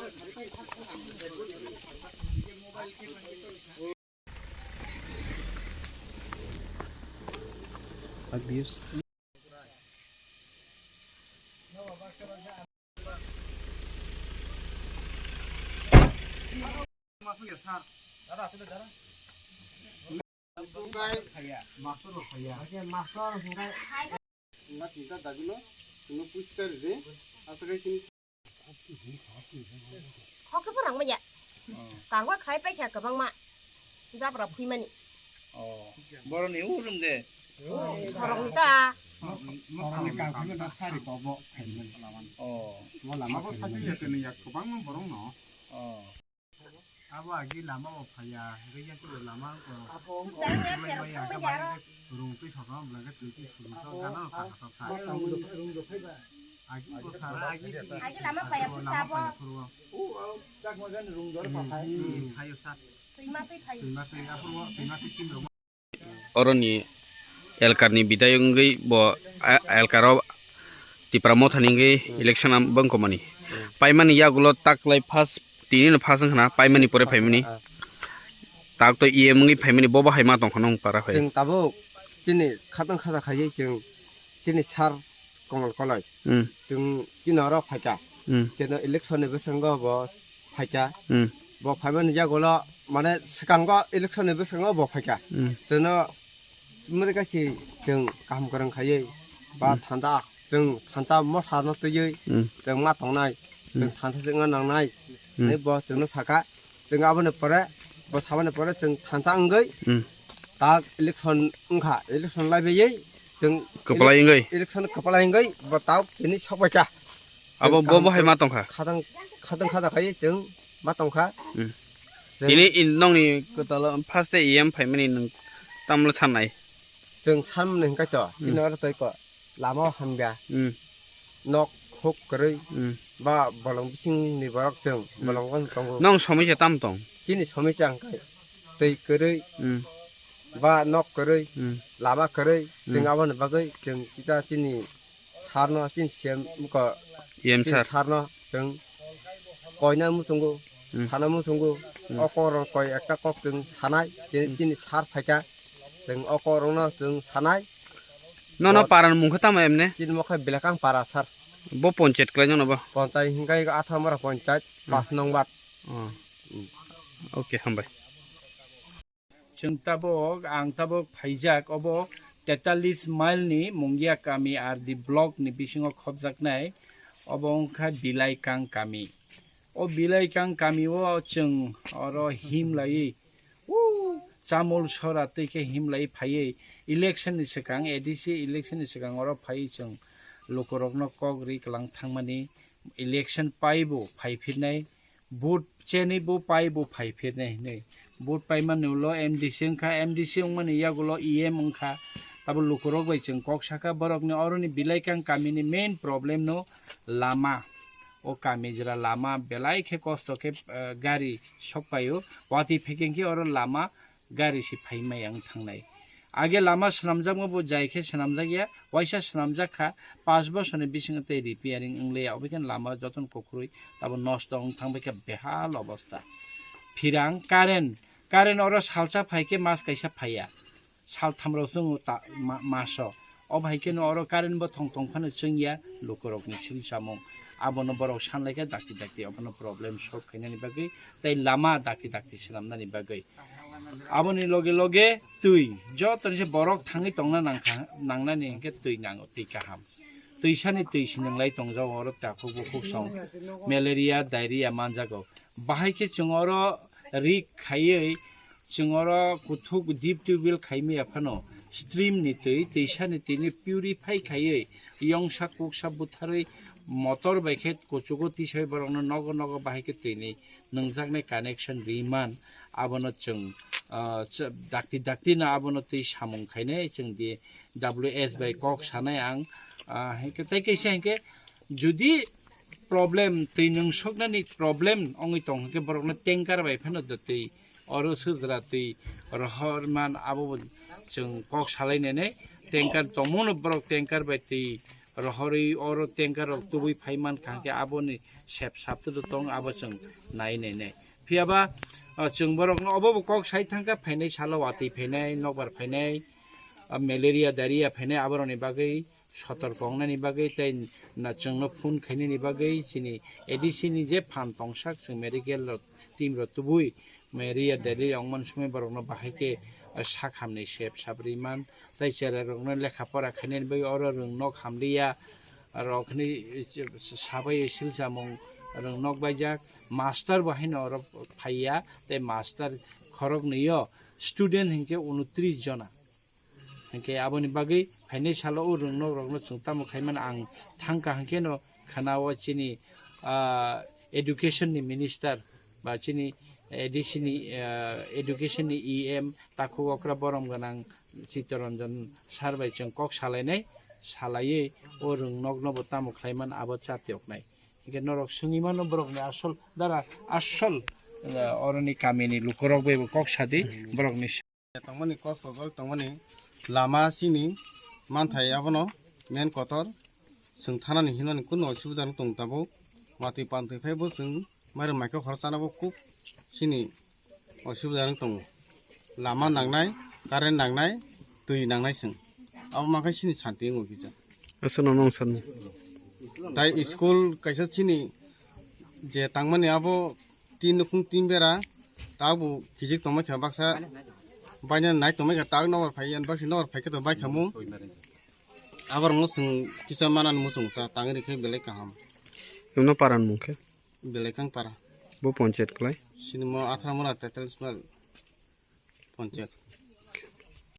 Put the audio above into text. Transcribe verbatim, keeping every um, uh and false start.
Hwnkhe master rok phaiya. Hwnkhe master hwnkhe. Wngkha tinta dagino chwngno puiskar ride. Aswk hai chini. Khokhe phwrang manya. Oh. Kangwa khai paikha kwbangma. Jabra phuimani. Oh. Boroni urum de. Sorong ta. Mosani kangkhe ta sari kobo khaimani. Oh. Abo sachi ya tini yak kwbangma borok no. Oh. Abo agi lama o phaiya, hwnkhe yang kebo lama wngkha. Abo wngkha. Rung twi sokha, bwlai khe twi twi suru to gana o kaham to kha. Agi bo sara, agi. Agi lama phaiya, abo lama phaiya phuru. Hmm, phaio sa. Twima twi phaio. Twima twi, aphuru twima twi tin rok. Oroni elkarni bidayok wngwi bo a-, elkaro Tipra Mothani wngwi election am-, bwngkomani. Paimani yagulo taklai first, tinino first wngkhana, paimani pore phaimani. Tak to E M wngwi phaimani, bo bo hai ma tongkha nong para phai. Chwng tabuk chini khatang khata khaiwi chwng chini sir Komol Koloi. Hmm. Chwng chini oro phaikha. Hmm. Chwngno election ni bwskango bo phaikha. Hmm. Bo phaimani yagulo, mane, swkango election ni bwskango bo phaikha. Hmm. Chwngno mani kaisi chwng kaham kwrwng khaiwi ba Hmm. thansa, chwng thansa motha no twiwi Hmm. chwng ma tongnai. Chwng Hmm. thansa se wngna nangnai. Hmm. Hinwi bo chwngno sakha. Chwng aboni pore, bo saboni pore chwng thansa wngwi Hmm. tak election wngkha, election laibiwi chwng Kwplai wngwi? Election kwplai wngwi bo tak tini sokbaikha. Abo Chwng bo bo hai kaham ma tongkha? Khatang, khatang khata khaiwi chwng ma tongkha. Hmm. Chwng Tini in-, nongni kwtal first day E M phaimani nwng tamle sanai? Chwng sanmani hwnkhe to, Hmm. chini oro tei ko. Lama o hamya, Hmm. nok huk kwrwi, Hmm. ba bolong bisingni borok chwng Hmm. bolongo tongo. Nong somisa tam tong? Chini somisa hwnkhe twi kwrwi, Hmm. ba nok kwrwi, Hmm. lama kwrwi, chwng Hmm. aboni bagwi chwng kisa chini sir no, chini C M ko, E M chini sir. Sir no chwng koina muchungo, Hmm. sana muchungo, Hmm. o kok rok koi ekta kok chwng sanai, chini, Hmm. chini sir phaikha, chwng o kok rok no chwng sanai. Nono Bo- paran mungkha tamo emne? Chini mokhe Belakang para sir. Bo ponchayat klai nono bo? Ponchayat hingkai Athamara ponchayat, Hmm. Pas nong ward. Oh. Hmm. Okay, hambai. Chwng tabok, ang tabok phaijak, obo tetalis mile ni Mungia kami R D block ni bisingo khopjaknai, obo wngkha Bilaikang kami. O Bilaikang kami o chwng oro him laiwi, o chamul sora twi khe him laiwi phaiwi election ni swkang, A D C election ni swkang oro phaiwi chwng lukurokno kok ri kwlang thangmani, election pai bo phai phirnai, vote chenwi bo pai bo phai phirnai hinwi. Vote paimani ulo M D C wngkha, M D C wngmani yagulo E M wngkha. Tabo lukurok bai chwng kok sakha, borokni oroni Bilaikang kamini main problem no lama. O kami jora lama belai khe kosto khe, eh, gari sok paio. Watwi phaikhe oro lama gari se phai maya wng thangnai. Age lama swnamjakma bo jai khe swnamjakya, waisa swnamjak kha, panch bosorni bisingo tei repairing wng liya, obo khe lama jotono kukrwi, tabo nosto wng thang bai khe behal obostha. Phirang current, current oro salsa phai khe mas kaisa phaiya, sal tham rok chwngo ta-, ma-, maso. O bai khe no oro current bo thong thong phano chwngya lukurokni sing samung, abono borok sanlai khe dakti dakti obono problem solve khainani bagwi tei lama dakti dakti swnamnani bagwi. Aboni loge loge twi, joto ni se borok thangwi tongna nangkha, nangnani hinkhe twi nango, twi kaham. Twisani twi sinanglai tongjago oro takhuk bukhuk song, malaria, diarrhea manjago. Bahai khe chwng oro rik khaiwi, chwng oro kuthuk deep tubewell khaimaya phano, stream ni twi, twisani twi ni purify khaiwi, yongsa kuksa butharwi motor bai khe kuchugo tisai borokno nogo nogo bahai khe twi ni nwngjaknai connection ri man, abono chwng, ah, cha-, dakti dakti no abono twi samung khainai chwng di W S bai kok sanai ang, ah, hinkhe tei kaisa hinkhe jodi problem twi nwngsoknani problem wngwi tong hinkhe borokno tanker bai phano do twi oro sujra twi rohor man abo bo chwng kok salai nai nai tanker tongmano borok tanker bai twi rohorwi oro tanker rok tubui phai man kha hinkhe aboni sep sap to tong abo chwng nai nai nai. Phiyaba, ah, chwng borokno obo bo kok sai thangkha, phainai salo watwi phainai, nokbar phainai, ah, malaria, diarrhea phainai, aborokni bagwi sotorko wngnani bagwi tei na chwngno phone khainani bagwi chini A D C ni je phan tongsak chwng medical rok team rok tubui malaria, diarrhea wngmani somoi borokno bahai khe, ah, sak hamni sep sap rwimani tei cherai rokno lekha pora khainani bagwi oro rwng nok hamliya, rok hwnwi sabai silsamung rwng nok baijak, master bo haino oro phaiya, tei master khoroknwi o student hinkhe unotris jona. Hinkhe aboni bagwi phainai salo o rwng nok rokno chwng tamo khaimani ang thangkha hinkhe no khana o chini, ah, education ni minister ba chini A D C ni, ah, education ni E M takhuk okra borom gwnang Chittaranjan sir bai chwng kok salainai, salaiwi o rwng nokno bo tamo khlaimani abo chatioknai. Hinkhe norok swngwi mano borokni asol dara asol, ah, oroni kamini lukurok bai bo kok sadi borokni. Tongmani kok sojol tongmani lama chini manthai abono main kotor chwng thanani hinmani kunu osubida wng tong tabuk watwi pantwi phai bo chwng mairum maikhe hor chana bo kuk chini osubida wng tongo. Lama nangnai, current nangnai, twi nangnai chwng. Abo mankhe chini santi wngo kisa. Aswkno nong sanmung. Tai school kaisa chini je tangmani abo tin nukhung tin bera, tabuk kijik tongmai kha baksa baina nai tongmai kha tak nokbar phai yan baksa nokbar phai khe to bai khamu. Abar mo chwng kisa manan muchung ta tangri khe belai kaham. Nono paran mung khe? Belai kang para. Bo ponchayat klai? Sinimo athra mora tetal smel ponchayat.